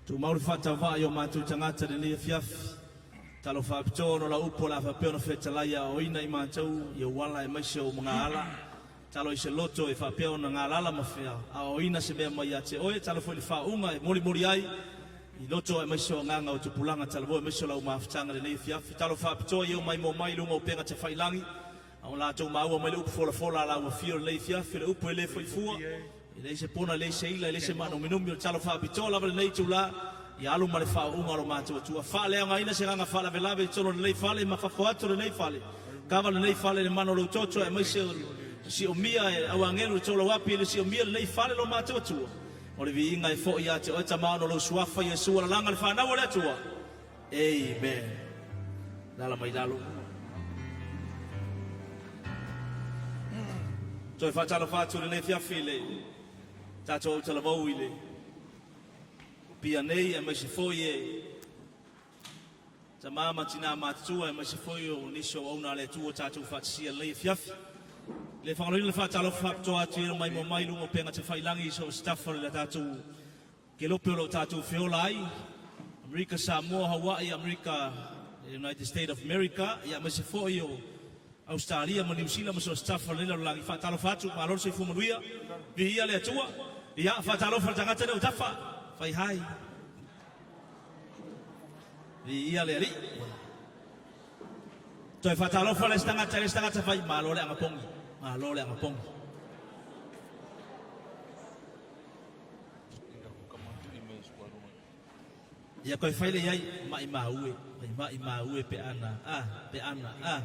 Tumau le faatauvaa i o matou tagata i lenei afiafi. Talo faapitoa ona o lau upu o le a faapea ona fetalai e aoaoina i matou i ou ala aemaise o ou magaala. Talo i se loto e faapea ona galala ma fea aoaoina se mea mai ia te oe. Talo foi i le faauuga e molimoli ai i loto aemaise o agaga o tupulaga talavou aemaise o lau mafutaga i lenei afiafi. Talo faapitoa i ou maimoa mai i luga o upega tafailagi a o latou maua mai le upu folafola a lau afio i lenei afiafi, o le upu e le foi fua. E leai se pona, e leai se ila, e leai se maanuminumi, o le talo faapitoa lava lenei itula, ia alu ma le faauuga o lo matou Atua. Faaleaogaina se agaga faalavelave i totonu o lenei fale ma fafo atu o lenei fale. Kava lenei fale i le mana o lou toto aemaise o le siomia e au agelu i tolou api i le siomia lenei fale lo matou Atua. O le viiga e foi ia te oe Tama ona o lou suafa Iesu alalaga le fanau a le Atua. Amen. Lala mai lalo. Toe faatalofa atu i lenei afiafi i le tatou autalavou i le Apia nei aemaise foi e tama ma tinā matutua aemaise foi o nisi o auauna a le Atua ua tatou faatasia i lenei afiafi. E le faagaloina le faatalofa faapitoa atu i e maimoa mai i luga o upega tafailagi i so o se tafa o le tatou kelope o lo o tatou feola ai, Amerika Samoa, Hawaii, Amerika, United State of America, ia aemaise foi o Ausetalia ma Niu Sila ma so o se tafa o lenei lalolagi. Faatalofa atu, malo le soifua manuia, viia le Atua. Ia, faatalofa i le tagata lea ua tafa, fai hai. Viia le Alii. Toe faatalofa le isi tagata i le isi tagata fai, malo le agapogi, malo le agapogi. Ia koe fai le iai ma'i maue, fai ma'i maue pe ana, a, pe ana, a.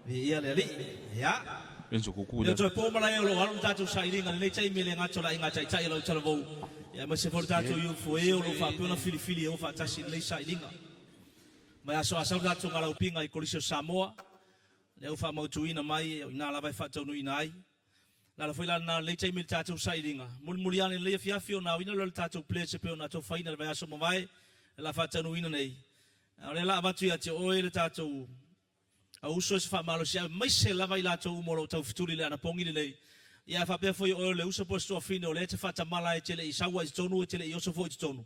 Viia le Alii, ia. Leo toe po malae o lo o alu le tatou sailiga i lenei taimi e le gata o le aiga taitai o lau talavou, ia aemaise foi le tatou youth e o lo o faapea ona filifili e o faatasi i lenei sailiga. Mai aso a sau le tatou galaupiga i Kolisi o Samoa, lea ua faamautuina mai o i ina lava e faataunuuina ai. O le ala foi la lena o lenei taimi i le tatou sailiga. Mulimuli ane i lenei afiafi ona aoina lea o le tatou pledge e pei ona outou faiina i le vaiaso mavae o le a faataunuuina nei. A o lea o le a avatu ia te oe le tatou auuso i se faamalosiau aemaise lava i latou uma o lo o taufetuli i le anapogi lenei. Ia a faapea foi o oe o le uso po o se tuafafine o lea e te faatamala e te le i sau ai i totonu e te le i oso foi i totonu,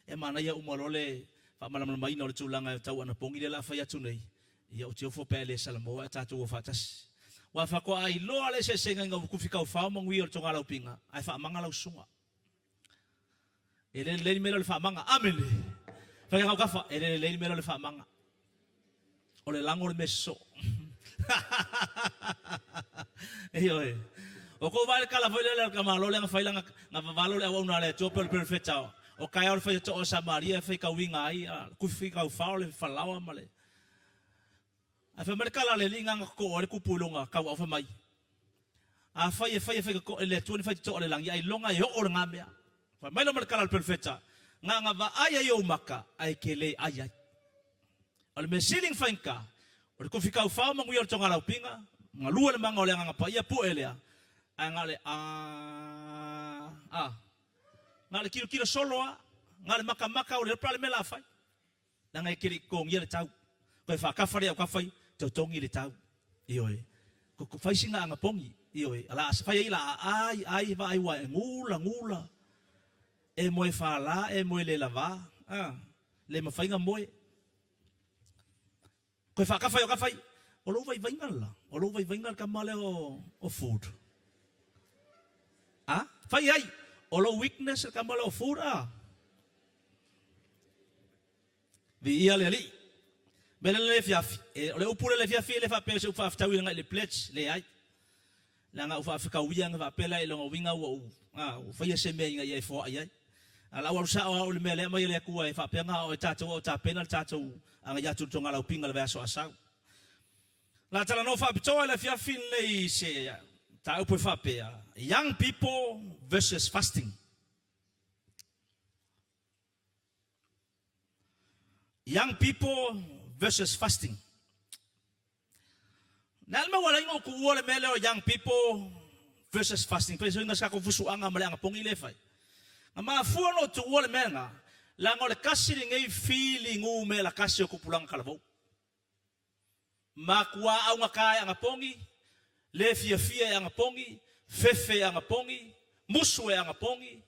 e manaia uma loa le faamalamalamaina o le tulaga e tau anapogi lea o le a fai atu nei. Ia ou te ofo pe a le Salamoa ae tatou o faatasi. Ua faatoa iloa le eseesega ina ua tufi taufao manuia o le togalaupiga ae faamaga lau susuga. E le lelei le mea lea o le faamaga. Amene! Fai atu kafa, e le lelei le mea lea o le faamaga. O le lago le mea sosoo. Ioe. Ua tou vaai i le tala foi lea o le tamaloa lea na fai lana, na vavalo le auauna a le Atua pei o le perofeta o taeao le faitotoa o Samaria e faitauina ai, tufi taufao le falaoa ma le Ae fai mai le tala a le Alii na totoo ai le tupu i lona tauau fai mai, Afai e fai e faitotoa e le Atua ni faitotoa o le lagi, ailoga e oo lena mea. Fai mai loa ma le tala a le perofeta, Na ona vaai ai ou maka, ae e te le ai ai. O le mea sili na faigata, o le tufi taufao manuia o le togalaupiga, galue le maga o le Agaga Paia pue lea, ae na o le aa, a, na o le tilotilo solo lava, na o le makamaka o le pa le mea o le a fai. Leaga e te le i totogia le tau. Toe faatafa lea o kafa i, totogi le tau. Ioe. Ko fai sina anapogi. Ioe. A la fai ai la a ai ai vaai ua e gula gula. E moe fala e moe le lava. A. Le mafai na moe. Toe faatafa i o kafa i, o lou vaivaiga la. O lou vaivaiga le tama lea o food. A. Fai ai. O lou weakness le tama lea o food a. Viia le Alii. Mea lea le afiafi, e, o le upu lea le afiafi e le faapea o se upu faafetaui agai i le pledge, leai. Leaga a ou faafetauia na faapea la i lona uiga ua ou, a, ua faia se mea ina ia e foai ai. A o le a ou alu sao lava au i le mea lea e aumai e le Atua e faapea na o e tatou a o tapena le tatou agai atu i le togalaupiga i le vaiaso a sau. O le a talanoa faapitoa i le afiafi lenei i se mataupu e faapea, Young people versus fasting. Young people versus fasting. Le a le mea ua ala ai ona ou tuua le mea lea o young people versus fasting, pei se uiga sa tatou fusuaga ma le anapogi lea e fai. Na mafua ona ou tuua le mea lena, leaga o le tasi lenei filigu mea lakasi o tupulaga talavou. Matua augata e anapogi, le fiafia e anapogi, fefe e anapogi, musu e anapogi.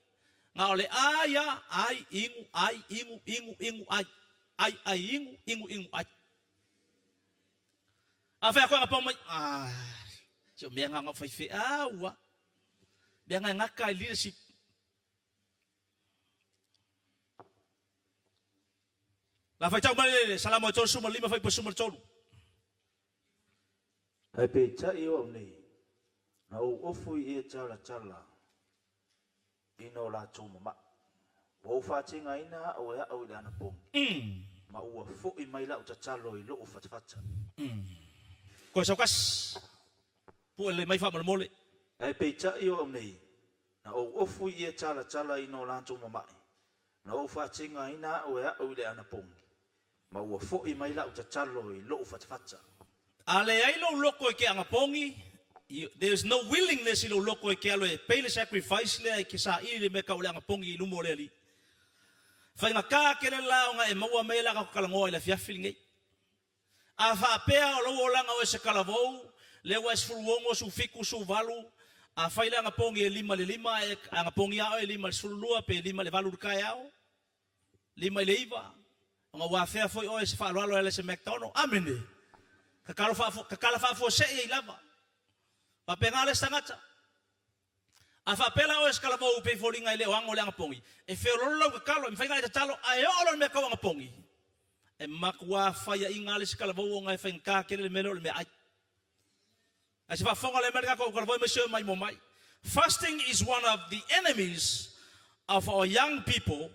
Na o le ai a, ai, inu, ai, inu, inu, inu, ai. Ai, ai, inu, inu, inu, ai. A fai atu aga mai, ah, se o mea nga fai feau a. Mea nga ngaka i leadership. La faitau mai le Salamo e 35 fai 13. Ae peitai o au nei, na ou ofu i e talatala ina o latou mama'i. Ua ou faatigaina au e a'u i le anapogi, ma ua fo'i mai la'u tatalo i lo'u fatafata. Koe saukasi. Pu ele mai faamolemole. Ae peitai o au nei, na ou ofu i e talatala ina o latou mama'i. Na ou faatigaina a'u e a'u i le anapogi, ma ua fo'i mai la'u tatalo i lo'u fatafata. A leai lou loko e ke agapogi, there is no willingness i lou loko e ke alo e pay le sacrifice lea e ke saili le mea kau le agapogi i luma o le Alii. Faigata tele la ona e maua mai la ka talanoa i le afiafi lenei. A faapea o lou olaga o e se talavou, lea ua e 16, 17, 18, a fai le agapogi e 5 i le 5, e agapogi lava oe e 5 i le 12 pe 5 i le 8 i le taeao, 5 i le 9, ona ua afea foi oe se faaaloalo e ala i se McDonald. Amene. Tatalo faafuasei ai lava. Faapena le isi tagata. A faapea la oe se talavou pei e foliga e le o ano le agapogi, e feoloolo lau tatalo, e mafai ona e tatalo, ae oo loa i le mea tau agapogi, e matuā faiaina lava le isi talavou ona e faigata tele le mea lea o le meaai. Ae se faafofoga lea mai le tatou talavou aemaise o maimoa mai. Fasting is one of the enemies of our young people.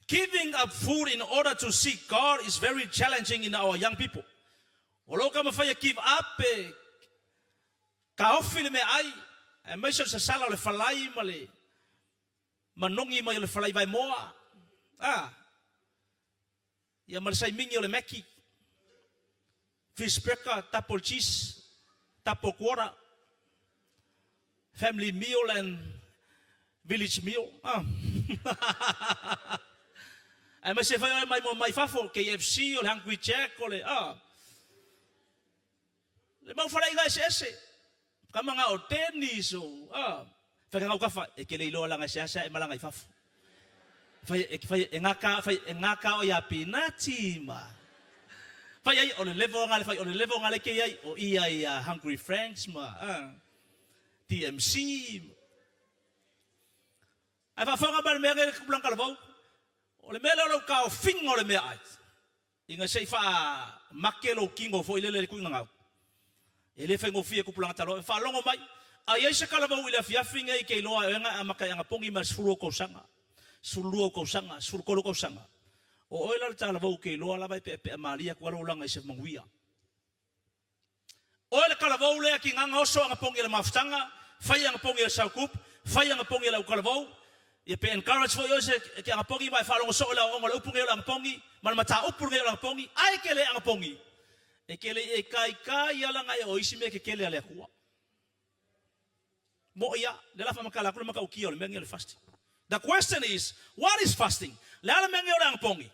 Giving up food in order to seek God is very challenging in our young people. O lo o taumafai e give up e taofi le meaai, aemaise o le sasala o le falai ma le manogi mai o le falai vaemoa. Ah, ia ma le saimigi o le Mackie. Fish burger, double cheese, double quarter, family meal and village meal. Ah. Aemaise foi oe mai mo mai fafo, KFC o le Hungry Jack o le ah. Le mau falaiga eseese. Kama nga o tennis o ah. Whai ngau kafa e ke le iloa langa seasea e malanga i fafo. Fai e fai e ngaka fai e ngaka o ia pinati ma. Fai ai o le level nga le fai o le level nga le ke ai o ia ia Hungry Franks ma ah. TMC. Ae faafofoga mai le mea nei le tupulaga talavou. O le mea lea o lau taofiga o le meaai, ina se i faamake lou tino foi lele i le tuuina gau. E le faigofie tupulaga talavou. E faalogo mai, a i ai se talavou i le afiafi nei ke iloa e oe e amata e agapogi mai le 10 ou tausaga, 12 ou tausaga, 13 ou tausaga. O oe la le talavou ke iloa lava e peapea malie atu lava lou olaga i se manuia. Oe le talavou lea ki gaga oso agapogi e le mafutaga, fai agapogi e le South Group, fai agapogi e le au talavou, ia pe encourage foi oe se ke agapogi ma e faalogo soo i le aoaoga o le upu nei o le agapogi ma le mataupu lenei o le agapogi, ae ke le agapogi, e ke le i e kaikai ala nga e o isi mea kekele a le Atua. Mo'i a, le la faamatala atu le matautia o le mea nei o le fasting. The question is, what is fasting? Le a le mea nei o le agapogi?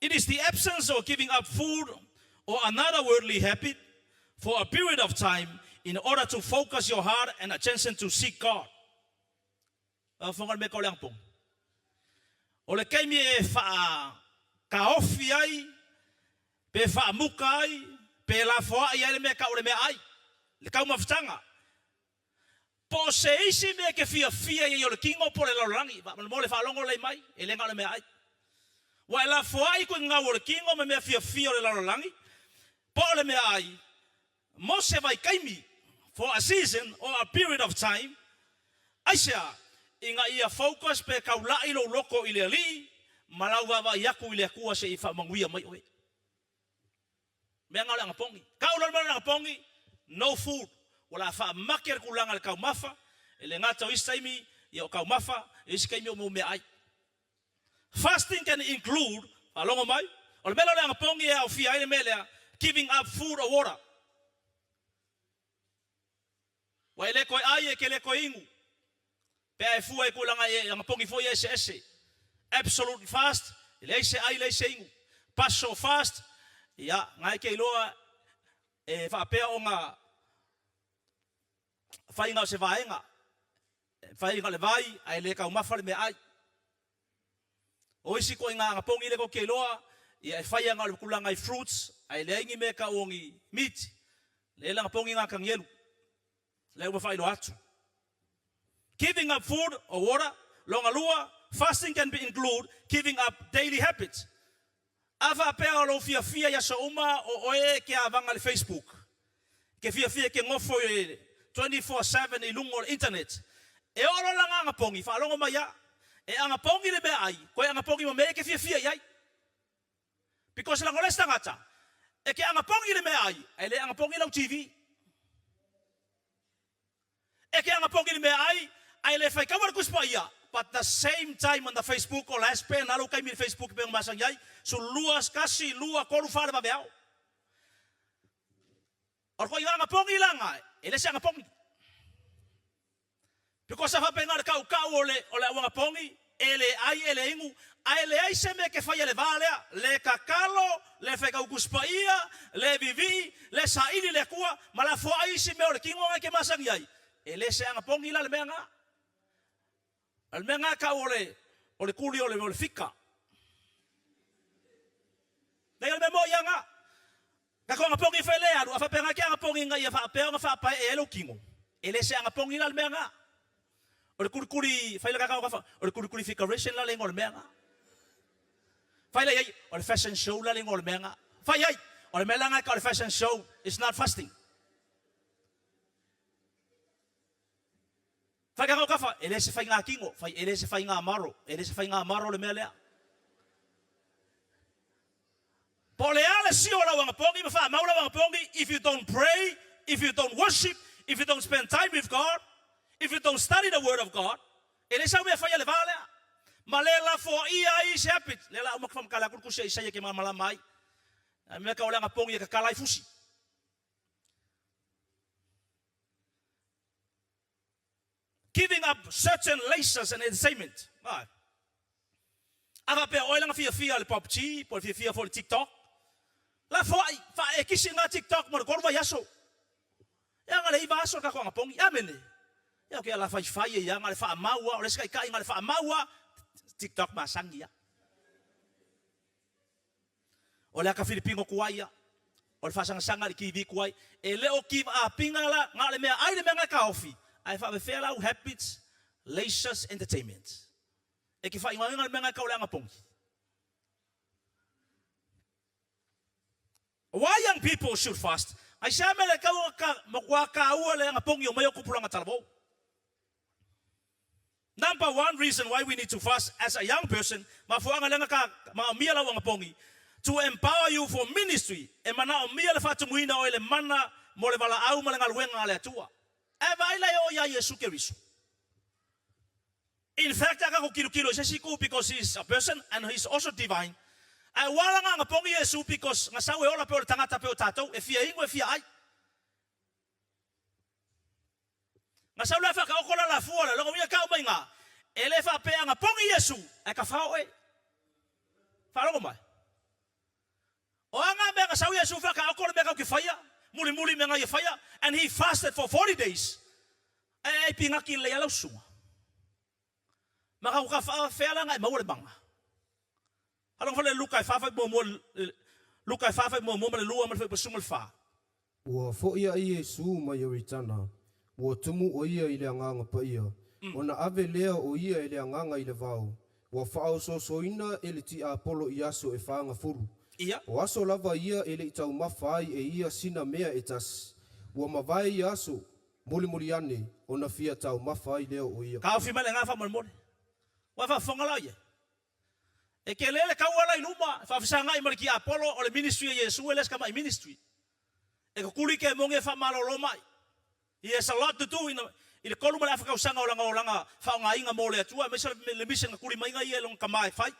It is the absence of giving up food or another worldly habit for a period of time in order to focus your heart and attention to seek God. Faafofoga le mea kau le agapogi. O le taimi e faataofi ai, pe faamuta ai, pe lafoai ai le mea tau o le meaai, le taumafataga. Po o se isi mea e ke fiafia i ai o le tino po o le lalolagi, mo le faalogo lelei mai, e le na o le meaai. Ua e lafoai koe gau o le tino ma mea fiafia o le lalolagi, po o le meaai, mo se vaitaimi, for a season or a period of time, aisea, ina ia focus pe taula'i lou loko i le Alii ma lau vaavaai atu i le Atua seia faamanuia mai oe. Mea na o le agapogi. Tau loa le mea o le agapogi, no food. Ua la faamake le tulaga i le taumafa, e le gata o isi taimi ia o taumafa, o isi taimi o mau meaai. Fasting can include, faalogo mai, o le mea lea o le agapogi e aofia ai le mea lea, giving up food or water. Ua e le toe ai e ke le toe inu. Pe a e fua i tulaga e agapogi foi e eseese. Absolute fast, e leai se ai leai se inu. Partial fast, ia, na e ke iloa e faapea ona faiga o se vaega. E fai ga le vai ae le taumafa le meaai. O isi ituaiga agapogi lea tou te iloa, ia e fai aga o le tulaga i fruits ae leai ni mea e tau o ni meat. Lea le agapogi na a Tanielu. Lea ua faailoa atu. Giving up food or water, Lona lua, fasting can be include giving up daily habits. A faapea o lou fiafia i aso uma o oe e ke avaga i le Facebook, ke fiafia e ke nofo i le 24/7 i luga o le internet, e oo loa lana agapogi, faalogo mai a, e agapogi le meaai, toe agapogi ma mea ia e ke fiafia i ai. Because leaga o le isi tagata, e ke agapogi le meaai, ae le agapogi lau TV. E ke agapogi le meaai, ae le faitaua le Tusi Paia, but the same time on the Facebook o la e spend lava lou taimi i le Facebook pei ona masani ai, 12, 1, 2, 3, 4 le vaveao. O le ituaiga agapogi la na, e le se agapogi. Because a faapena o le kaukau o le o le auagapogi, e le ai e le inu, ae leai se mea e ke faia i le va lea, le tatalo, le faitau Tusi Paia, le vivii, le saili i le Atua, ma lafoai isi mea o le tino na e ke masani ai, e le se agapogi la le mea na. O le mea na e tau o le o le kuli o le o le fika. Leai o le mea moi ia na. Tatou agapogi fai le alu, a faapena ke agapogi ina ia faapea ona faapaee ai lou tino, e le se agapogi la le mea na. O le kulikuli, fai le kaka o kafa, o le kulikuli fikaration la le igoa o le mea na. Fai la iai, o le fashion show la le igoa o le mea na. Fai ai, o le mea la na e tau o le fashion show, it's not fasting. Fai kaka o kafa, e le se faiga tino, fai e le se faiga maro, e le se faiga maro le mea lea. Po o le a le sio o lau agapogi ma faamau lau agapogi, if you don't pray, if you don't worship, if you don't spend time with God, if you don't study the word of God, e le sau mea faia le va lea. Ma le lafoaia ai isi habits, lea la uma whamakala aku le tusi a Isaia ke malamalama ai. A mea ka o le agapogi e kakala ai fusi. Giving up certain leisures and entertainment. Ai. A faapea oe lana fiafia le PUBG, po o le fiafia foi le TikTok. Lafoai, faaekisi ngā TikTok mo le 3 vaiaso. E aga le 9 aso le tatou agapogi. Amene. Ia okay, ala faifai e ia, nga le faamau a, o le isi taitai nga le faamau a, TikTok masani a. O le aka Filipino tuai ia. O le faasagasag i le TV tuai. E le o give up ina la, na o le mea ai le mea na e taofi, ae faapefea lau habits, leisures, entertainment. E ke faaigoaina le mea na e tau le agapogi. Why young people should fast? Aisea mea le tau ona ka matua taua le agapogi o mai o tupulaga talavou? Number one reason why we need to fast as a young person, mafuaaga lea na ka manaomia lau agapogi, to empower you for ministry, e manaomia le faatumuina oe le mana mo le valaau ma le galuega a le Atua. Ae vaai la e oo ia Iesu Keriso. In fact, a tatou tilotilo i se isi itu because he is a person and he is also divine. Ae ua ala na agapogi Iesu because na sau e ola pei o le tagata pei o tatou, e fia inu e fia ai. Na sau lea whakaoko la la fua la longa uia kau mai ngā. E le whapea nga pongi Iesu, ae ka whao e. Wharongo mai. O a ngā mea nga sau Iesu whakaoko le mea kau ki whaia, muli muli me ngā ia whaia, and he fasted for 40 days. Ae ai pingaki le ia lausunga. Ma kau ka whaafea la nga e maua le manga. Alonga fale Luka e whawhai mua mua, Luka e whawhai mua mua ma le lua ma le whai pasunga le wha. Ua foʻi aʻe Iesū mai Ioritana, ua tumu ʻo ia i le Agaga Paia, ona ave lea o ia e le Agaga i le wao, ua faaosoosoina e le tiapolo i aso e fāgafulu. Ia. O aso lava ia e le i taumafa ai e ia sina mea e tasi, ua mavae ia aso, mulimuli ane, ona fia taumafa ai lea o ia. Taofi mai le agaga faamolemole. Ua e faafofoga la ia? E tele le kaua la i luma, e faafesagai ma le tiapolo, o le ministry a Iesu e le se tamai ministry. E kukuli ke mongi e faamalolo mai. He has a lot to do in i le 3 ma le afa tausaga o lana olaga faaaogaina mo le Atua, aemaise le mission na kuli maiga ia e lona tama e fai.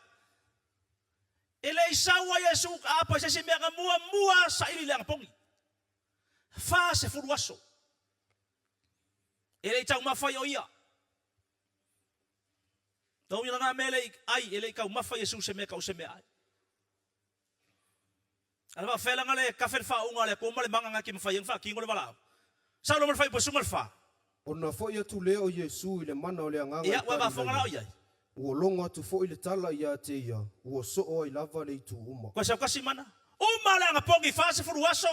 E le i sau a Iesu aapa i se isi mea na muamua saili i le agapogi. 40 aso. E le i taumafa ai o ia. Tau ina ngā mea le i ai, e le i taumafa Iesu se mea kau se mea ai. A le faafelaga le kafe le faauuga a le Atua ma le maga nga ki mafai ai ona faatino le valaau. Saulo ma le faiupu e suma le fa. Ona fo'i atu lea o Iesu i le mana o le Agaga i Ia, ua faafofoga la o Kalilaia, i ai. ua logo atu fo'i le tala ia te ia, ua so'o ai lava le itu uma. Koe saukasi mana. Uma le agapogi 40 aso,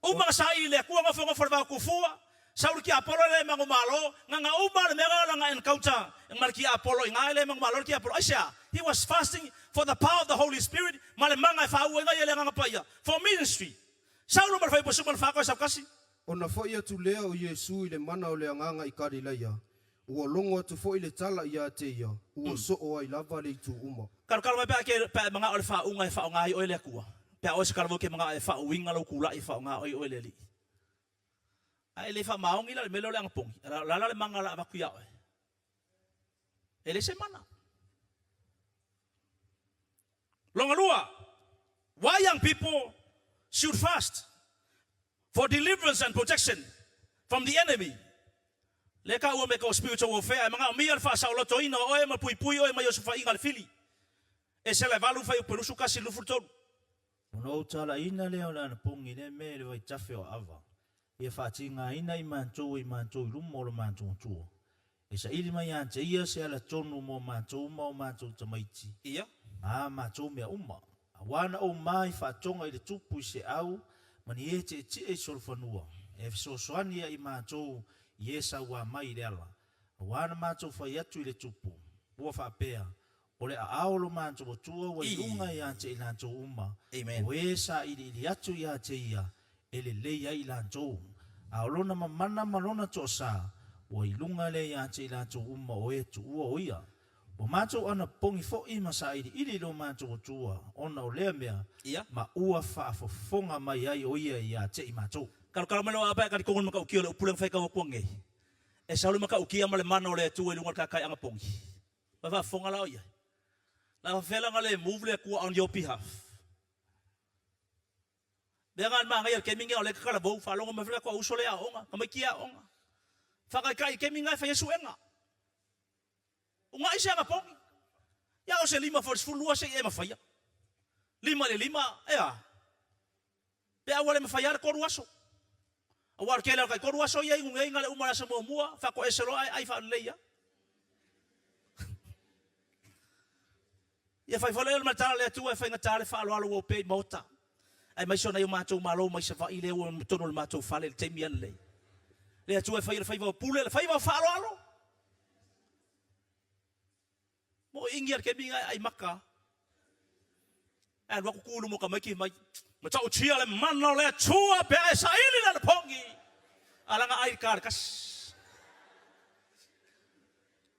uma na saili le Atua nofonofo i le vao kufua, sau le tiapolo le manumalo, na na uma le mea lena na encounter ma le tiapolo i ina e le manumalo le tiapolo. Aisea? He was fasting for the power of the Holy Spirit ma le mana e faauuina ai e le Agaga Paia for ministry. Saulo ma le fuaiupu 14 koe saukasi. Ona fo'i atu lea o Iesu i le mana o le Agaga i Kalilaia, ua logo atu fo'i le tala ia te ia, ua so'o ai lava le itu uma. Kalokalo mai pe a ke pe a e mana'o i le faauuga e faaaoga ai oe le Atua, pe a oe se kalavo e ke mana'o e faauuina lou tula'i e faaaoga ai oe le Alii. Ae e le faamaoni la le mea lea o le anapogi, o le a la le mana o le a avatu ia oe? E le se mana. Lona lua, why young people should fast for deliverance and protection from the enemy. Lea taua me ka spiritual warfare, e manaomia le faasaolotoina o oe ma puipui oe mai osofaiga a le fili. Esera e valu fuaiupu e 21 i le 23. Ona ou talaiina lea o le anapogi i lea mea i le vaitafe o Aava, ia faatigaina i matou e i matou i luma o lo matou Atua, e saili mai ia te ia se ala tonu mo matou ma o matou tamaiti, Ia. ma a matou mea uma, auā na ou ma i faatoga i le tupu i se au ma ni e tietie i solofanua, e fesoasoani ia i matou i e sauā mai i le ala, auā na matou fai atu i le tupu, ua faapea, O le aao o lo matou Atua ua i luga ia te i latou uma, Amen. o e sailiili atu ia te ia, e lelei ai i latou. A o lona mamana ma lona toasā, ua i luga lea ia te i latou uma o e tuua o ia. Ua matou anapogi fo'i ma sailiili i lo matou Atua ona o lea mea, Ia. ma ua faafofoga mai ai o ia ia te i matou. Kalokalo mai lou aapa e talitonu i le matautia o le upu lea na faitau atu nei. E sau le matautia ma le mana o le Atua i luga o le taitai anapogi. Ua faafofoga la o i ai. La faafefea la ona le move le Atua on your behalf? Mea na manaia le taimi o lea e tatalavou, faalogo mai foi le tatou uso lea e aooga, tamaiti e aooga. Faataitai i le taimi lena e fai ai suega. Uunai se anapogi. Ia o se 5 foi i le 12 se i e mafaia. 5 i le 5, e a? Pe a ua le mafai lava le 3 aso. Aua o le tele o le tai 3 aso ia inu nei na le uma o le aso muamua, faatoese loa ae ai faalelei lava. Ia fai foi lea o le tala a le Atua e faigata le faaaloalo ua opea i maota, aemaise o nai o matou malo mai Savaii lea ua i totonu o le matou fale i le taimi ananei. Le Atua e faia le faiva o pule, le faiva o faaaloalo. Mo ingi a le taimi ai maka. Ae alu atu tu i luma o tamaiti mai, Matautia le mana o le Atua pe a e saili le anapogi. A laga ai le ka le tasi.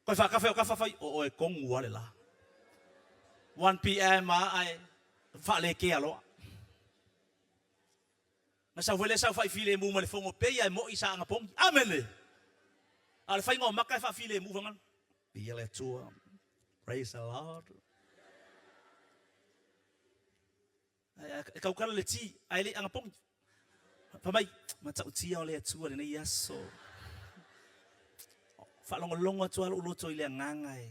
Koe faakafe o kafa fai, o oe tonu a le la. 1 PM a ae faalekea loa. Na sau foi lea sau faafilemu ma le fono pei lava e moi sa anapogi. Amene! A o le faiga o maka e faafilemu fagana. Viia le Atua. Praise the Lord. E tautala le ti, ae le i anapogi. Fai mai, matautia o le Atua lenei aso. Faalogologo atu lava lou loto i le agaga e.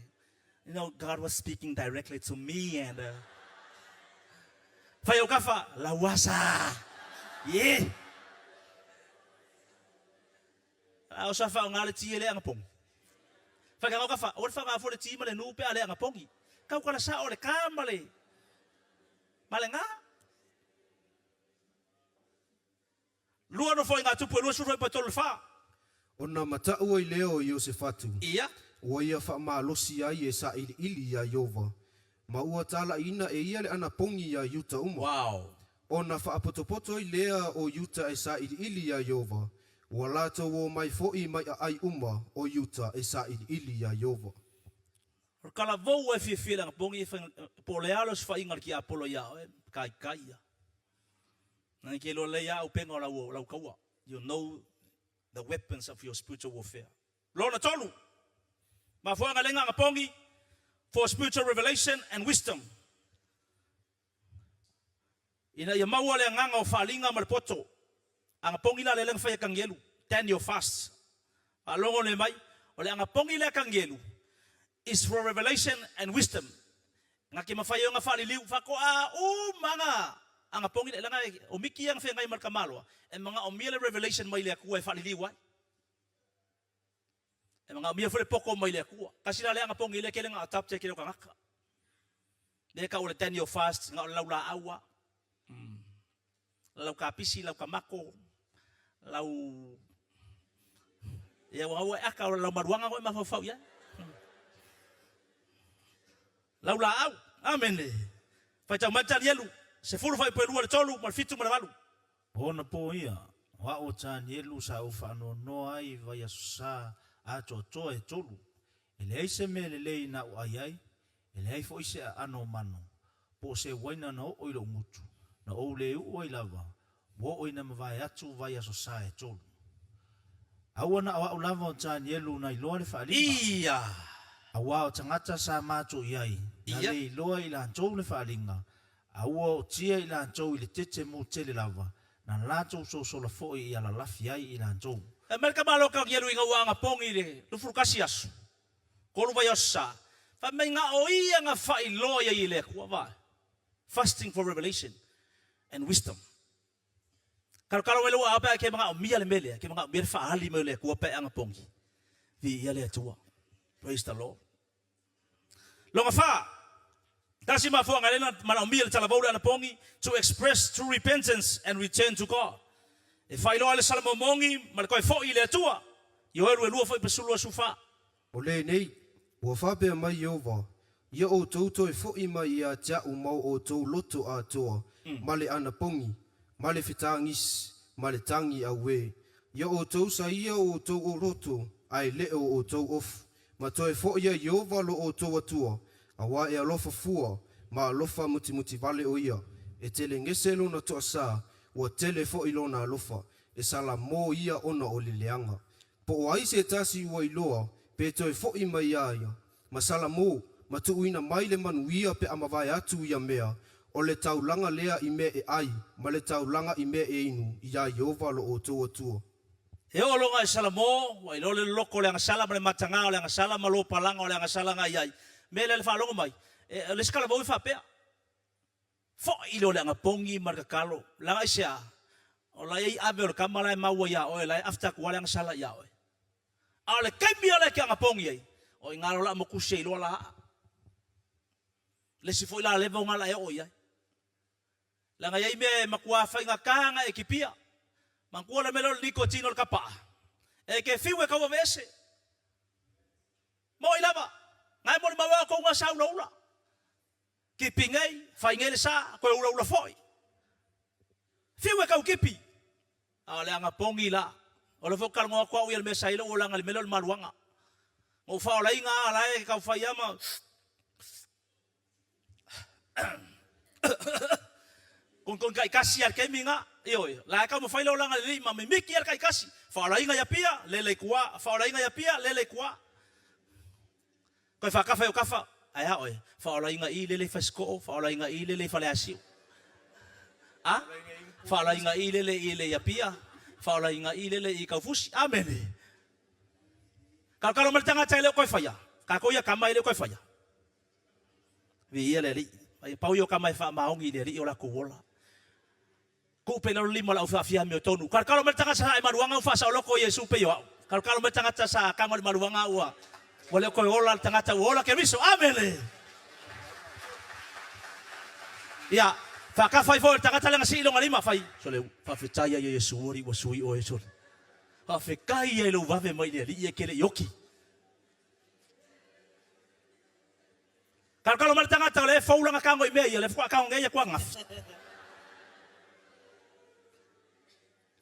You know, God was speaking directly to me and uh, Fai au kafa, lauasa. Yeah. A o sa faaaoga le ti e le anapogi. Fai ka kafa, o le faaaoga fua le ti ma le nu pe a le anapogi. Tautala sao le ka ma le ma le ga. Lua Nofoaiga a Tupu e 20 pa 3 le 4. Ona mata'u ai lea o Iosefatu, Ia. ua ia faamalosi ai e sailiili iā Ieova, ma ua talaʻiina e ia le anapogi iā Iuta uma. Wow. Ona faapotopoto ai lea o Iuta e sailiili iā Ieova, ua latou o mai foʻi mai ʻaʻai uma o Iuta e sailiili iā Ieova. O le talavou e fiafia i le anapogi e fai, po o le a le osofaiga a le tiapolo iā oe, kaikai ia. Nani ke iloa lelei lava upega o lau, lau taua. You know the weapons of your spiritual warfare. Lona tolu, mafuaaga le anapogi for spiritual revelation and wisdom. Ina ia maua le agaga o faaaliga ma le poto. Anapogi la lea na fai e Tanielu, Daniel fast. Faalogo le mai, o le anapogi lea Tanielu is for revelation and wisdom. Na ke mafai ai ona faaliliu faatoa uma aga anapogi lea, leaga o miti ia na feagai ma le tamaloa, e manaomia le revelation mai le Atua e faaliliu ai. E manaomia foi le poto mai le Atua. Tasi la lea anapogi lea tele na adopt e tele o tagata. Lea e tau o le Daniel fast, na o le laulaau lava. Lau kapisi, lau tamato, lau Ia ua ua e aka o lau maluaga koe mafaufau i ai. Lau laau. Amene. Faitau mai Tanielu, 10 fuaiupu e 2 i le 3 ma le 7 ma le 8. O ona pō ia, o a'u o Tanielu sa ou faanoanoa ai i vaiaso sa atoatoa e tolu, e leai se mea lelei na ou ʻai ai, e leai foi se aano o mano, po o se uaina na oo i loʻu gutu, na ou le uʻu ai lava, ua oo ina mavae atu vaiaso sa e tolu. A ua na o a'u lava o Tanielu na iloa le faaaliga, Ia! auā o tagata sa matou i ai, na Ia! le iloa i latou le faaaliga, a ua ootia i latou i le tete mu tele lava, na latou sosola foi i alalafi ai i latou. E mai le tamaloa Tanielu ina ua anapogi i le 21 aso, tolu vaiaso sa, fai mai na o ia na faailoa i ai e le Atua, vaai, fasting for revelation and wisdom. Kalokalo mai lou aao pe a e ke manaomia le mea lea, ke manaomia le faaali mai o le Atua pe a e anapogi. Viia le Atua. Praise the Lord. Lona fa, tasi mafuaaga e ala ai ona manaomia le talavou le anapogi, to express true repentance and return to God. E faailoa ai le salamomogi ma le toe foi i le Atua. Ioelu e lua foi pe 24. O lenei, ua faapea mai Ieova, Ia outou toe foʻi mai ia te aʻu ma o outou loto atoa, ma le anapogi, ma le fetagisi, ma le tagi auē. Ia outou saia o outou o loto, ae le o outou ofu, ma toe foʻi iā Ieova lo outou Atua, auā e alofa fua, ma alofa mutimutivale o ia, e telegese lona toasā, ua tele foʻi lona alofa, e salamō ia ona o le leaga. Po o ai se tasi ua iloa pe toe foʻi mai iā ia, ma salamō, ma tuuina mai le manuia pe a mavae atu ia mea, o le taulaga lea i mea e ʻai, ma le taulaga i mea e inu, iā Ieova lo outou Atua. E oo loga i Salamō, ua iloa le loloko o le agasala ma le matagā o le agasala ma lo palaga o le agasala na i ai. Mea lea le faalogo mai, e, o le isi talavou e faapea, Foʻi lea o le anapogi ma le tatalo, leaga aisea? O la e i ai ave o le tama la e maua iā oe, la e after atu lava le agasala iā oe. A o le taimi lava la e te anapogi ai, o i ina loa o le a motusi ai loa la aa. Le isi foi la level lena o le a e oo i ai. Leaga e i ai mea e matua faigata ona e kipia. Manatua le mea lea o le nicotine o le tapaa, e te fiu e tauaveese. Moi lava, na e molimau ai outou na sa ulaula. Kipi nei, fai nei le sa, toe ulaula foi. Fiu e tau kipi. A o le anapogi la, o lea foi ou te talanoa atu au ia i le mea sa i ai lou olaga i le mea lea o le maluaga. Na ou faaolaina lava la e tau fai lava ma Konikonikoni taitasi lava i le taimi lena. Ioe, la e taumafai le olaga lelei ma mimiti lava le taitasi. Faaolaina i Apia, lele i tua, faaolaina i Apia, lele i tua. Toe faatafa i ou tafa, ae a oe? Faaolaina i lele i Fasitoo, faaolaina i lele i Faleasiu. A? Faaolaina i lele i le i Apia, faaolaina i lele i Taufusi. Amene. Kalokalo mai le tagata e le o toe faia. Tatou ia tama e le o toe faia. Viia le Alii. Ai pau ia o tama e faamaoni i le Alii o latou ola. Tuu pea i lalo le lima o le au faafia amiotonu. Kalokalo mai le tagata sa e maluaga ua faasaoloko Iesu pei o a'u. Kalokalo mai le tagata sa tago i le maluaga ua ua le o toe ola le tagata ua ola Keriso. Amene! Ia, faatafa ifo e le tagata lea na sii lona lima, fai, Sole, faafetai ai e Iesu alii ua sui oe, sole. Faafetai ai lou vave mai i le Alii e ke le i oki. Kalokalo mai le tagata o lea e fou lana tago i mea ia, lea faatoa tago nei atu ananafi.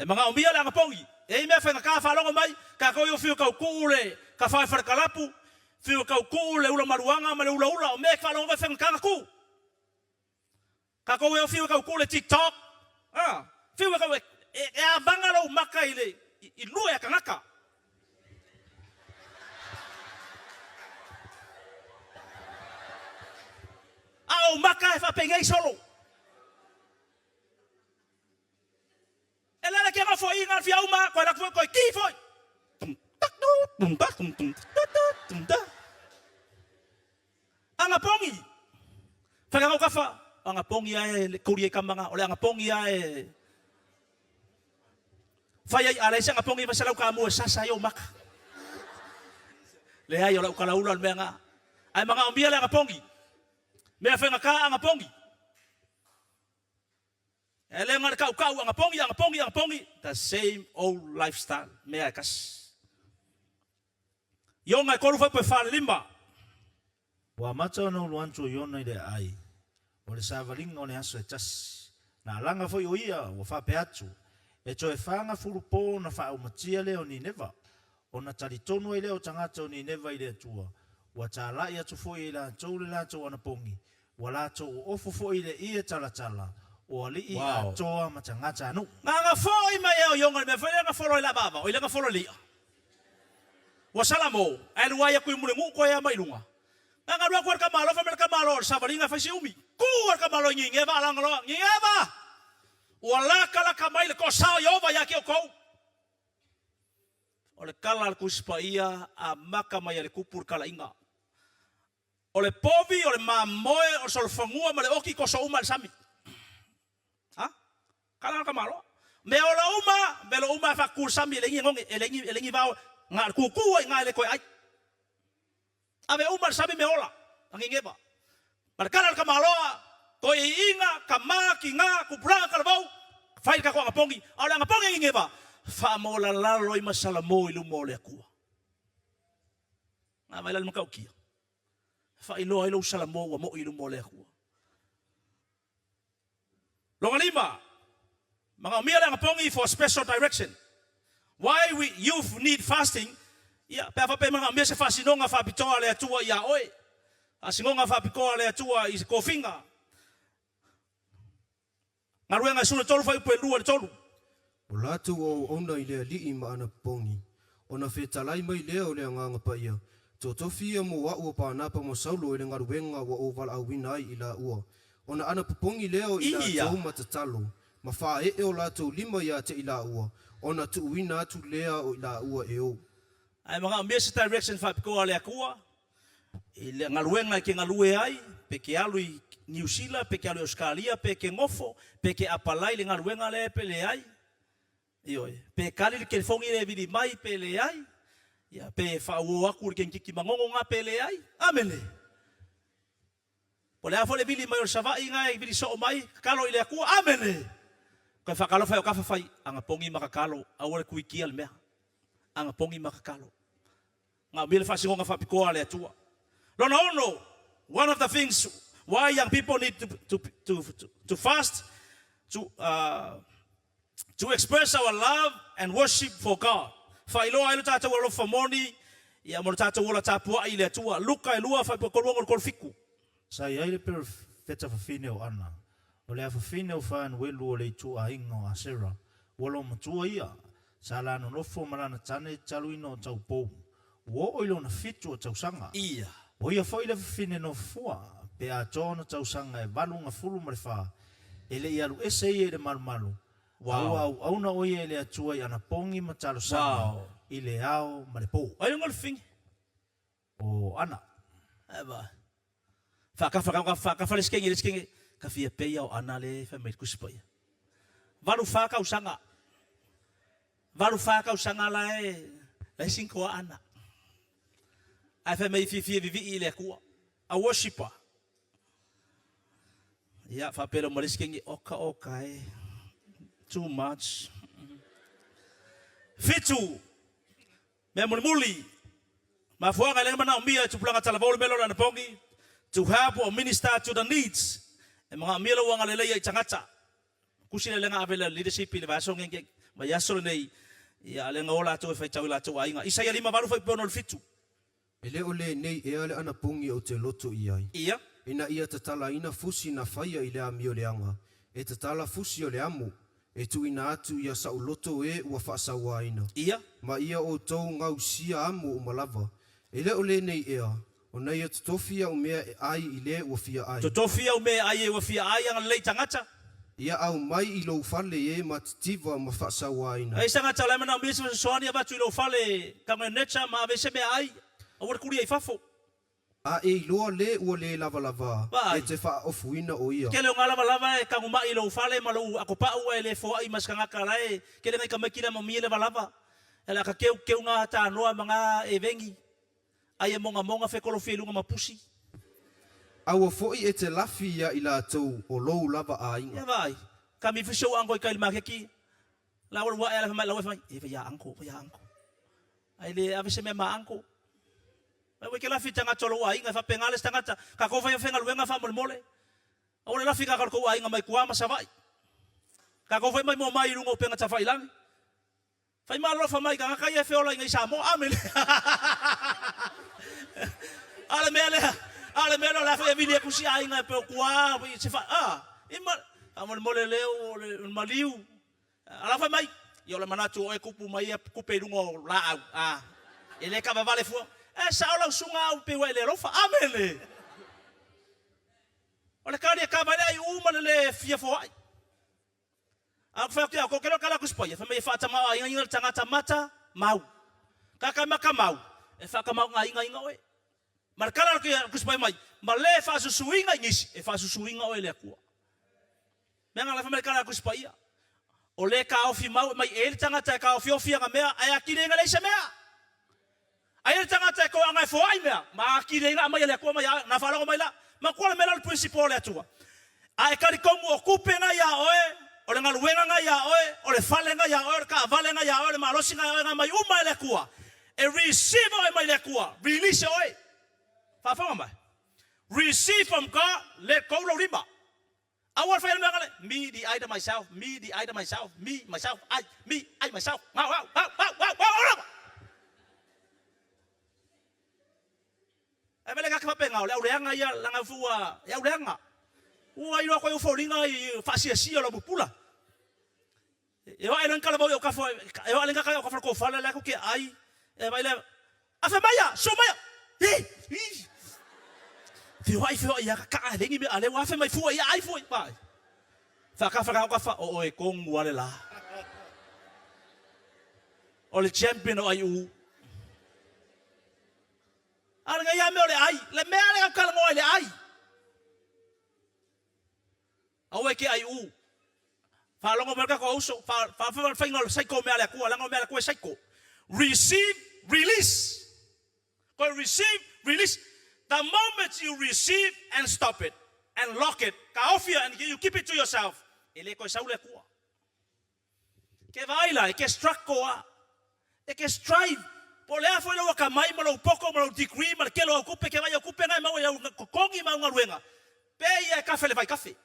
E manaomia le anapogi. E i ai mea faigata faalogo mai, tatou ia fiu e tau tuu le tafao i Falekalapu, fiu e tau tuu le ula maluaga ma le ulaula, o mea e te faalogo mai faigata ona tuu. Tatou ia fiu e tau tuu le tiktok, a, fiu e tau e, e avaga lou maka i le i lue a tagata. A o maka e faapenei solo. E lele ke nofoaiga le fia uma, koe alu atu foi koe ki foi. Tum tak tu, tum tak tum tum ta ta tum ta. Anapogi! Whakangau kafa, o anapogi ae le kuri e kamanga, o le anapogi ae fai ai a leai se anapogi ma se lau kamu e sasa ai ou maka. Leai, o lau kalaula o le mea na. Ae magaomia le agapogi. Mea faigata agapogi. E le na le kaukau agapogi, agapogi, agapogi. The same old lifestyle. Mea e kasi. Iona e kolu fai pe fale lima. Ua amata ona ulu atu o Iona i le aai, o le savaliga o le aso e tasi. Na alaga foi o ia, ua faapea atu, E toe 40 po ona faaumatia lea o Nineva. Ona talitonu ai lea o tagata o Nineva i le Atua, ua tāla'i atu foi e i latou le latou anapogi, ua latou oofo foi i le ie talatala o alii atoa ma tagatanuu. Na foi mai e o Iona i le mea foi lea na folo ai le avaava, o i lea na folo ai le i'a. Ua salamo, ae lua ai aku i Mulinuu koe ea mai luga. Na galu aku e le tamaloa, fai mai le tamaloa o le savaliga e fai si umi. Ku e le tamaloa i Nineva a laga loa, Nineva! Ua lakalaka mai le toasao o Ieova ia te outou. O le tala a le Tusi Paia, amata mai e le tupu le talaiga. O le povi, o le mamoe, o le solofanua ma le oti toso uma i le sami. Ha? Kala ka tamaloa. Mea ola uma, velo uma e faatutu i le sami e leai ni oneone, e leai ni, e leai ni vao, na o le tutu lava i ina e le toe ai. Ave uma i le sami mea ola, a Nineva. Ma le tala a le tamaloa, toeaiina, tama, tina, tupulaga, talavou, fai le tatou anapogi, a o le anapogi a Nineva, faamaualalalo ai ma salamo i luma o le Atua. A vai la le matautia. Faailoa ai lou salamo ua moi i luma o le Atua. Lona lima, manaomia le anapogi for special direction. Why we youth need fasting, ia, pe a faapea e manaomia se faasinoga faapitoa a le Atua iā oe, faasinoga faapitoa a le Atua i se tofiga. Galuega e 13 fuaiupu e 2 i le 3. O latou auauna i le Alii ma ana popogi, ona fetalai mai lea o le Agaga Paia, Totofi ia mo a'u o Panapa ma Saulo i le galuega ua ou valaauina ai i laua. Ona ana popogi lea o i latou ma tatalo, ma faaee o latou lima ia te i laua, ona tuuina atu lea o i laua e ou. Ae manaomia se direction faapitoa a le Atua i le galuega e te galue ai, pe te alu i Niu Sila, pe te alu i Ausetalia, pe te nofo, pe te apalai i le galuega lea pe leai. Ioe. Pe kali le telefoni lea e vili mai pe leai. Ia, pe faauo atu i le kenekiti manono na pe leai. Amene. Po o le a foi le vili mai o le Savaii na e vili soo mai, tatalo i le Atua. Amene. Toe faatalofa i au kafa fai, anapogi ma tatalo, aua le tuitia le mea. Anapogi ma tatalo. Manaomia le faasinoga faapitoa a le Atua. Lona ono, one of the things why young people need to, to, to, to, to fast, to, uh, to express our love and worship for God. Faailoa ai lo tatou alofa moni, ia mo le tatou ola tapuai i le Atua. Luka e 2, fuaiupu 36 37. Sa i ai le perofeta fafine o Ana, o le afafine o Fanuelu o le ituaiga o Asera, ua loomatua ia, sa la nonofo ma lana tane talu ina o taupou, ua oo i lona 7 o tausaga. Ia. O ia foi le fafine nofofua, pe atoa ona tausaga e 84, e le i alu ese ia i le malumalu, a ua auauna o ia i le Atua i anapogi ma talosaga i le ao ma le po. Ai luga o le fafine. O Ana. Eva. Faakafa ka faakafa le sikenge le sikenge ka fia peia o Ana le fai mai le Tusi Paia. 84 tausaga. 84 tausaga la e la e single a Ana. Ae fai mai fiafia vivii i le Atua. A worshipper. Ia faapea lea ma le isi kengi, oka oka e. Too much. 7. Mea mulimuli, mafuaaga e le manaomia e tupulaga talavou le mea lea o le anapogi, to help or minister to the needs, e manaomia lou agalelei ai tagata. Tusi lea lega ave le leadership i le vaiaso ngenge, vaiaso lenei, ia lega o latou e faitau i latou aiga. Isaia 58 fuaiupu 6 le 7. E le o lenei ea le anapogi ou te loto i ai, Ia. ina ia tatalaina fusi na faia i le amioleaga, e tatala fusi o le amo, e tuuina atu ia saoloto e ua faasauaina, Ia. ma ia outou gausia amo uma lava. E le o lenei ea, ona ia totofi au mea e ai i le ua fia ai. Totofi au mea e ai e ua fia ai, agalelei tagata. Ia aumai i lou fale e matitiva ma faasauaina. Ai se tagata o la e manaomia se fesoasoani avatu i lou fale Kagonecha ma ave se mea ai, aua le kulia i fafo. A e iloa le ua le lavalava, Vaai. e te faaofuina o ia. Tele o ngā lavalava e tagumaʻi i lou fale ma lou akopa'u ae le foaʻi ma se tagata la e kele ngai tamaiti le maumia i lavalava. E le a ka keu keu ngā tānoa ma ngā e vengi. Ai e mogamoga fekolofia i luga ma pusi. Aua foi e te lafi ia i latou o lou lava aiga. Ia vaai, ka mi fi sou uncle i kai le makeki, la ua ua e ala fai mai la ua fai mai, e vai a uncle, vai a uncle. Ai le ave se mea ma uncle. Mai ua ke lafi i tagata o lou aiga, e faapena le isi tagata, ka kou fai faigaluega faamolemole. Aua le lafi kaka o le tou aiga mai tua ma Savaii. Ka kou fai mai mo mai i luga o upega tafailagi. Fai ma alofa mai i tagata ia e feola i nei Samoa. Amene. A o le mea lea, a o le mea lea o le a foi e vili atu si aiga e pei o tua se fa, a, i ma, faamolemole lea o le maliu. A la fai mai, ia o le manatu o oe tupu mai ia tupe i luga o laau, a, e le kavavale fua. E sao lau susuga au pei ua e le alofa. Amene. O le kali e kava ai le aiu ma le le fia foai. A ou te fai atu ia outou, ke loa kala atu i Spaia, fai mai e faatamaoaigaina le tagata mata mau. Kaka maka mau, e faatamaoaigaina oe. Ma le kala atu i Spaia mai, ma le faasusuina i nisi, e faasusuina oe e le Atua. Mea na fai mai le kala atu i Spaia, o le taofi mau e mai e le tagata e taofiofi ana mea, ae atili ai na leai se mea. Ai le tagata e toaga e foai mea, ma atili ai na aumai e le Atua mai ia oe. Na faalogo mai la, matua le mea lea o le principle o le Atua. A e talitonu o tupe na ia oe, o le galuega na ia oe, o le fale na ia oe, o le taavale na ia oe, o le malosi na ia oe, na aumai uma e le Atua, e receive oe mai le Atua, release oe. Faafofoga mai. Receive from God, let go lou lima. Aua le fai mea le me the I the myself, me the I the myself, me myself I, me I myself, au au au au au au au. Ai vele ka faapena o le au leaga ia langa fua e au leaga. Ua iloa koe foliga i faasiasia o lau pupula. E oa e loin kala vau i o kafo e oa lenga kala o kafo ko fale la ku ke ai e vai le afe maia su maia hi hi feoai feoai ia ka ka lengi me ale ua afe mai fua ia ai fua vai whakafa ka kafa o oe kongu ale la o le champion o ai u ale ngai ia me o le ai le mea le kala ngoa i le ai Aua e ke ai u. Faalogo mai le tatou auso, fa le faiga o le cycle o mea a le Atua, leaga o mea a le Atua e cycle. Receive, release. Koe receive, release. The moment you receive and stop it and lock it, taofia and you keep it to yourself, e le toe sau le Atua. Ke vaai la, e ke struggle a, e ke strive. Po o le a foi lou akamai ma lou poto ma lou degree ma le tele o au tupe, ke vaai au tupe na e maua i au totogi ma au galuega, pe ia e kafe le vaikafe.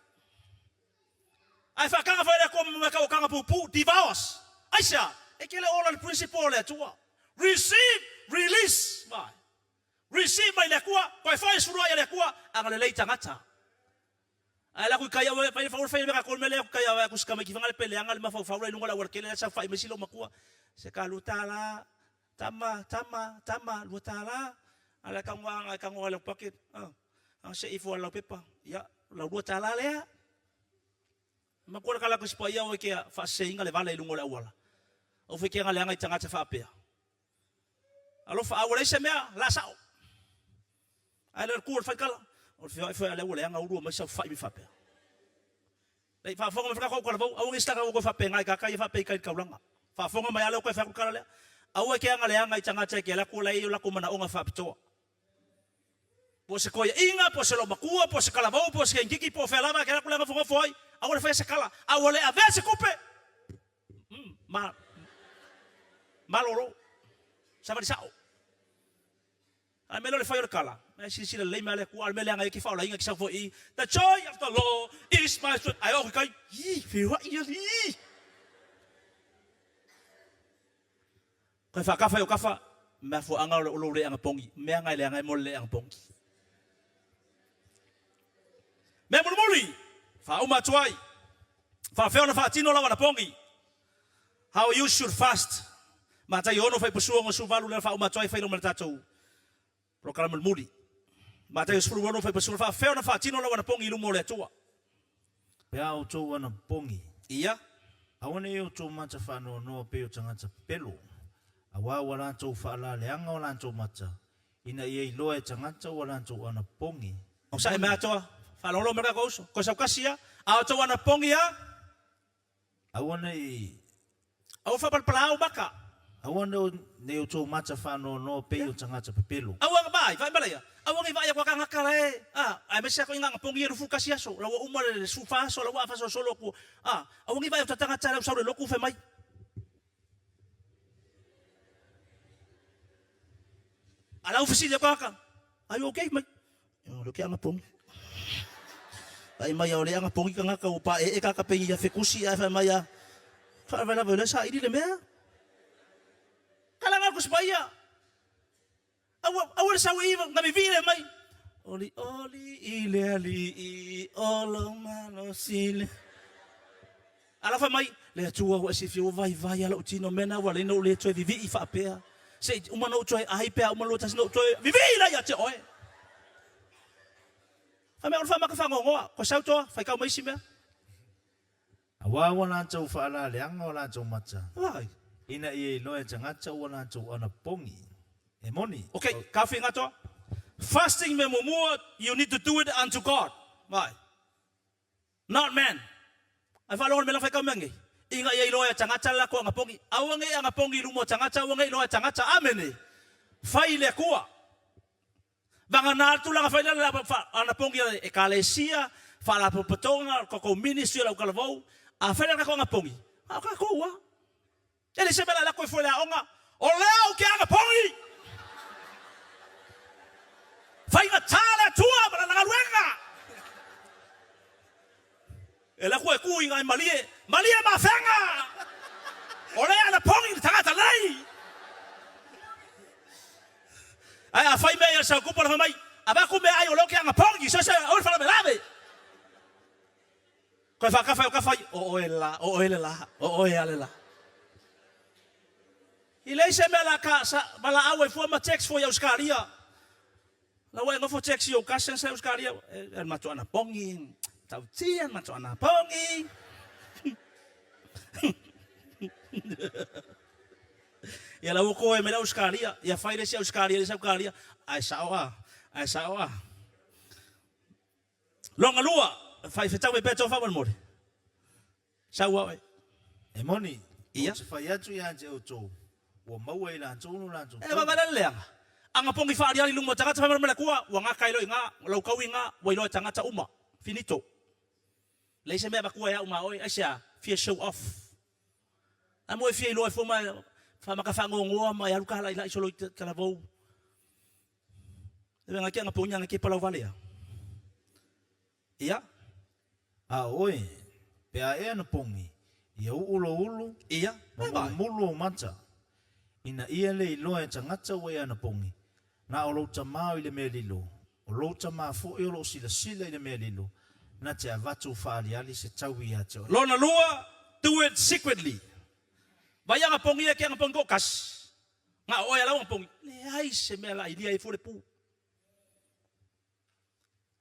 Ae faataga foi le Atua ma mea tau o taga puupuu, devours. Aisea? E ke le ola le principle o le Atua. Receive, release. Vaai. Receive mai le Atua, toe foi sulu ai e le Atua, agalelei tagata. Ae la ku kai au fai fai fai mea ko mele ku kai au ku ska mai ki fanga le pele anga le mafaufau la i lunga o le auala tele la sau fai mai si lou matua se ka lua tala tama tama tama lua tala ala ka ngoa anga ka ngoa lau pocket ah se ifo lau pepa ia lau lua tala lea matua le kala ku si paia o ke faaseinga le vale i lunga o le auala au fai ke anga le anga i tagata faapea Alofa, a ua leai se mea, la sao. Ae le ku o le faikala, o le feoai foi a le ua leaga ulua mai sau fai mi faapea. Lei faafofoga mai whakako kalavou, aua nge sitaka koe faapea i kaka ia faapea i kai kaulanga. Faafofoga mai ale o koe whaku kala lea. Aua ke anga leaga i tagata e ke ala kua lei o lako manaoga faapitoa. Po o se koiaʻiga, po o se loomatua, po o se kalavou, po o se keikiki, po o fea lava e ke ala kua le gafogafo ai, aua le faia se kala, a ua le avea se kupe. Ma, malolo, savali sao. A mea lea o le fai o le kala, mea silasila lelei mea le Atua, a le mea leaga ai ke faaolaina ke sau foi i, The joy of the Lord is my strength. Ae oo ki kai, ii, feoai alii. Koe whaakafa i o kafa, mea fuaanga o lou leaga pongi, mea ngai leaga e mo le leaga pongi. Mea mulimuli, faauma atu ai, faafefea ona faatino lau anapogi, How you should fast. Matai 6 faipusua 68 lea faauma atu ai fai ma le tatou polokalame mulimuli. Matai 16 faipusua faafefea ona faatino lau anapogi i luma o le Atua. Pe a outou anapogi. Ia. Aua ne i outou mata faanoanoa pei o tagata pepelo, auā ua latou faalaleaga o latou mata, ina ia iloa e tagata ua latou anapogi. O saʻe mea atoa, faalogologo mai le tatou uso, koe saukasi ia, a outou anapogi a. Aua ne i. Aua faapalapala au maka. Aua ne i outou mata faanoanoa pei o tagata pepelo. Aua nga vaai, vaai malaia, aua nge i vaai aku a kagaka la e, a, aemaise a ko i nga ngapongi e 21 aso, la ua uma le 14 aso, la ua afasolosolo aku, a, aua nge i vaai aku ta tagata la u sau le loku fai mai. A la u fesili aku kagaka, are you okay? Mai, o le ke angapongi. Vaai mai a o le angapongi kagaka ua paeee kaka pei ia fekusi ae fai mai a, faalavelave o lea saili le mea. Kalaga ku sipaia. Aua, aua le sau i nga vivii le mai. Oli oli i le alii o lo malosi le. Ala fai mai, le Atua ua e silafia ua vaivai a lou tino mea na ua alai na ou le toe vivii faapea. Se i uma na ou toe ai pe a uma lua tasi na ou toe vivii la ia te oe. Fai mai, o le faamaka fagogoa, koe sau toa, fai kau ma isi mea. Aua ua latou faalaleaga o latou mata, Why? ina ia iloa e tagata ua latou anapogi. E moni. Ok, kafi ngatoa. Fasting mea muamua, you need to do it unto God. Why? Not man. Ai faalogo le mea la fai kau mea nei. Ina ia iloa e tagata le latou anapogi. Aua nei anapogi i luma o tagata, aua nei iloa e tagata. Amene. Fai i le Atua. Vagana le tulaga fai lea anapogi a le Ekalesia, faalapotopotoga, le tatou ministry o le autalavou, a fai lea le tatou anapogi, a o tatou lava. E leai se mea o le a alu atu ai fua i le aoga, o lea ou te anapogi! Faigata le Atua ma Lana galuega! E alu atu e tu i ina e malie, malie mafega! O lea anapogi le tagata nei! Ae a fai mea ia le Sautupa na fai mai, avatu meaai o lea ou te anapogi, so se aua le faalavelave! Koe faakafa e o kafa i, o oe la, o oe le la, o oe a le la. I leai se mea la ka sa valaau ai fua ma text fua i Ausekalia. La ua e nofo text i ou cousins la i Ausekalia, e matou anapogi, matautia, matou anapogi. Ia la ua koe mai le Ausekalia, ia fai le isi Ausekalia le isi Aukalia, ae sao a, ae sao a. Lona lua, fai fetau mai pea tofa molemole. Sau a oe. E moni, ou te fai atu ia te outou, ua maua e latou lo latou taui. E vavae la le leaga. Agapogi faaliali i luma o tagata fai mai le Atua, ua gata ai loa i ina, lau tau i ina, ua iloa e tagata uma. Finito. Leai se mea e avatua e au ma oe, aisea? Fia show off. A mo e fia iloa ai fua ma faamata faanoanoa ma e alu ta lailai solo i talavou. E vega ke agapogi aga ke palau vale a. Ia. A oe, pe a e anapogi, ia uu lou ulu, Ia. ma mulumulu ou mata, ina ia le iloa e tagata ua e anapogi, na o lou tamā o i le mea lilo, o lou tamā foi o loo silasila i le mea lilo, na te avatu faaliali se taui ia te oe. Lona lua, do it secretly. Vai agapogi ia ke agapogi toatasi. Nga o oe a lau agapogi, leai se mea la ilia ai fua le pu.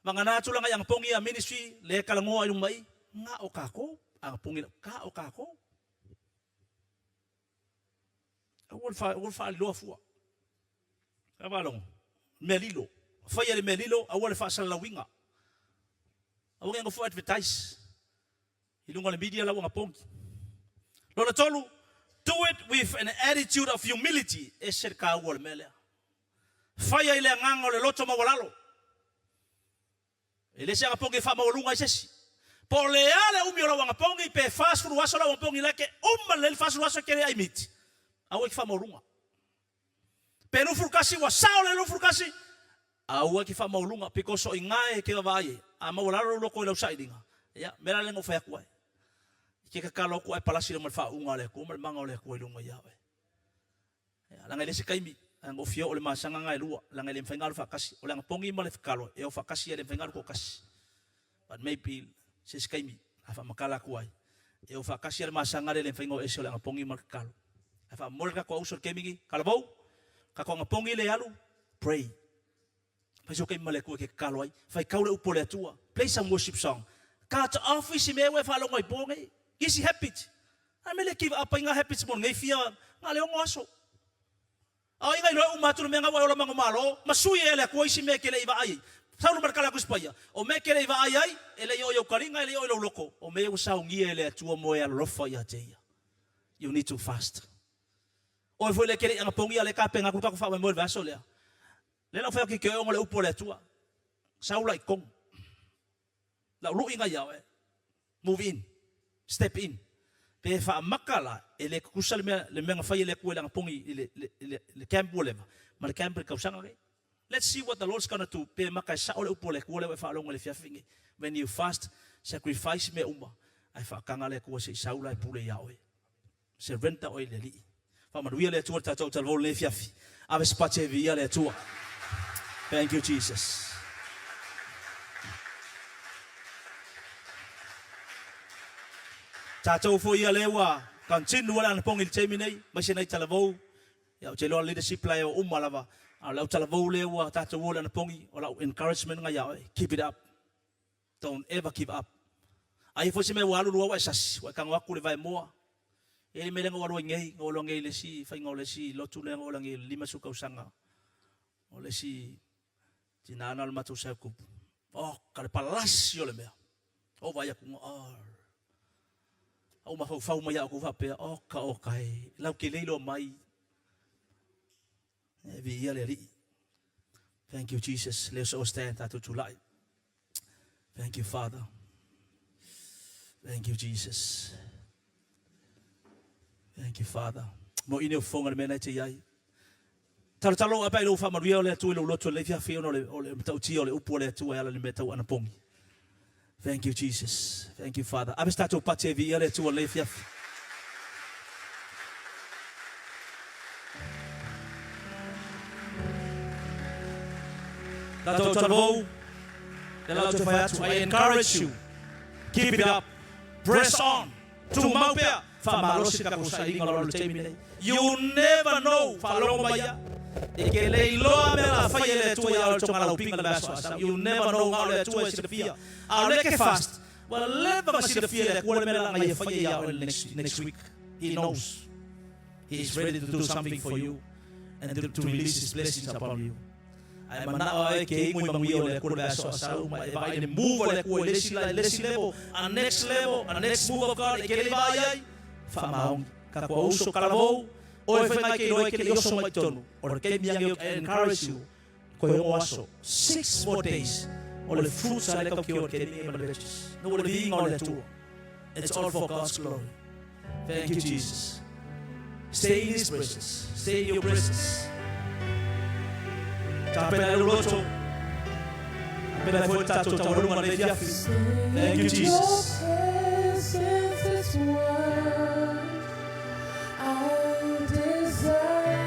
Vagana tulaga i agapogi ia ministry le kalagoa i luma i, nga o kakou, agapogi la, ka o kakou. Aua le aua le faaliloa fua. Ka faalogo, mea lilo. Faia le mea lilo, aua le faasalalauina. Aua ne i nofo advertise i luga o le media lau agapogi. Lona tolu, do it with an attitude of humility. E ese le taua o le mea lea. Faia i le agaga o le loto maualalo. E le se agapogi e faamaualuga ai se isi. Po o le a le umi o lau agapogi, pe 40 aso lau agapogi la e ke uma lelei le 40 aso e ke le ai miti, aua e ke faamaualuga. Pe 21 ua sao le 21, aua e ke faamaualuga because o iga e ke vavaai ai, a maualalo lou loto i lau sailiga, ia, mea la lea na ou fai atu ai. E ke tatalo atu ae palasi lou ma le faauuga a le Atua ma le maga o le Atua i luga ia oe. Ia, leaga e leai se taimi, leaga ua fia oo le masaga na e lua, leaga e le mafai ona alu faatasi. O le agapogi ma le tatalo e o faatasi e le mafai ona alu toatasi. But maybe se isi taimi a faamatala atu ai, e o faatasi le masaga lea e le mafai ona o ese o le agapogi ma le tatalo. Ae faamomoli le tatou auso i le taimi lenei, talavou, tatou agapogi le alu, pray. Fai sou taimi ma le Atua e te tatalo ai, faitau le upu a le Atua, play some worship song. Cut off isi mea ua e faalogo ai po nei, isi habit. A mea le give up ai nga habits mo lenei fia nga le 6 aso. A o inga iloa uma atu le mea nga ua e ola manumalo, ma sui e le Atua isi mea e ke le i vaai ai. Saulo ma le kala atu isi paia, o mea e ke le i vaai ai, e le i oo i ou kaliga, e le i oo i lou loko, o mea ia ua saunia e le Atua mo e alolofa ia te ia. You need to fast. Oe foi lea e te le i anapogi a o lea e tapena atu le tatou faamoemoe i le vaiaso lea. Lea la ua fai atu i te oe ona o le upu a le Atua. Sau la i totonu. Lau lui lena ia oe. Move in. Step in. Pe faamata la, e le tutusa le mea, le mea na fai e le Atua i le anapogi i le, le, le, le camp ua leva, ma le camp i le tausaga nei. Let's see what the Lord's gonna do, pe mata e sao le upu a le Atua lea ua e faalogo i le afiafi nei. When you fast, sacrifice mea uma, ae faataga le Atua se i sau la e pule ia oe. Surrender oe i le Alii. Faamanuia le Atua i le tatou talavou i lenei afiafi. Ave se pati e viia le Atua. Thank you Jesus. Tatou foi ia lea ua continue le anapogi i le taimi nei, aemaise nai talavou. Ia ou te iloa leadership la e o uma lava. A o le au talavou lea ua tatou o i le anapogi, o lau encouragement lena ia oe. Keep it up. Don't ever give up. Aia foi se mea ua alu alu ua e sasi, ua e tago atu i le vaemoa. E i ai le mea lea na ou alu ai nei, na ou alu ai nei i le isi faiga o le isi lotu lea na ou alu ai nei i le 50 tausaga o le isi tina na o le matou cell group. Oh, ka le palasi o le mea. Ou vaai atu, oh. Ou mafaufau mai au faapea, oh ka oh ka e, lau ke le iloa mai. E viia le Alii. Thank you Jesus. Let us all stand tatou tulai. Thank you Father. Thank you Jesus. Thank you Father. Mo ine o fonga le mea nei te iai. Talo talo a pai lo whamanuia o le Atua i lou loto le fiafi ona o le o le matautia o le upu o le Atua e ala i le mea tau anapogi. Thank you Jesus. Thank you Father. Ave se tatou pati e viia le Atua i lenei afiafi. Tatou talavou, le lau te fai atu, I encourage you, keep it up, press on, tumau pea, faamalosi le tatou sailiga o lo le taimi nei. You never know, faalogo mai ia, e ke le iloa mea la fai e le Atua ia o le togalaupinga le vaiaso a sau. You never know nga o le Atua e silafia. A o le ke fast, ua leva na silafia e le Atua le mea la nga ia fai ia oe next, next week. He knows. He is ready to do something for you and to, to release His blessings upon you. Ae manao ai ke ingo i manuia o le Atua le vaiaso a sau, ma e vaai le move a le Atua i le isi la, le isi level, a next level, a next move of God e ke le vaai ai, faamaoni. Ka kua uso kalavou, oe fai mai ke iloa e ke le i oso mai i tonu. O le taimi ange I encourage you, koe ono aso, six more days, o le fruits a le tau ki o ke ni e ma le veggies. No o le viiga o le Atua. It's all for God's glory. Thank you, Jesus. Stay in His presence. Stay in your presence. Tapena e loto. Tapena e foi tatou taualuga nei fiafi. Thank you, Jesus. Presence is what I desire.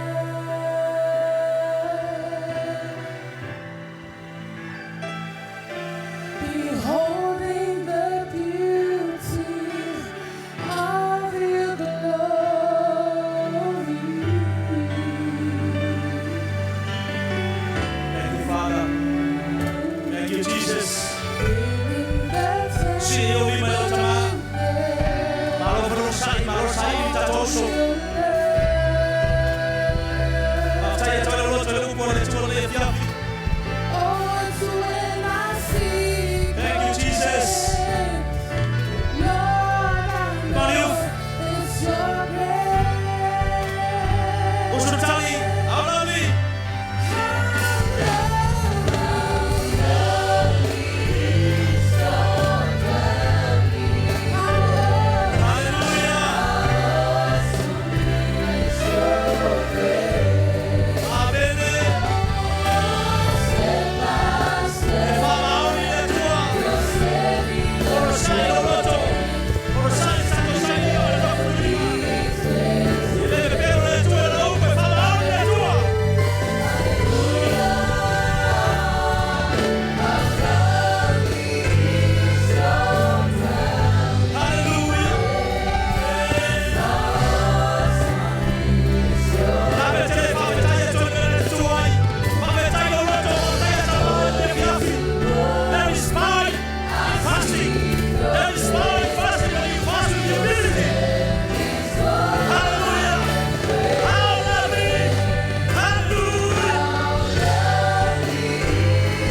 Beholding the beauty of your glory. Thank you, Father. Thank you, Jesus. Filling the Si e o lima e o tama. Malo whanau sai, malo sai i tatou uso.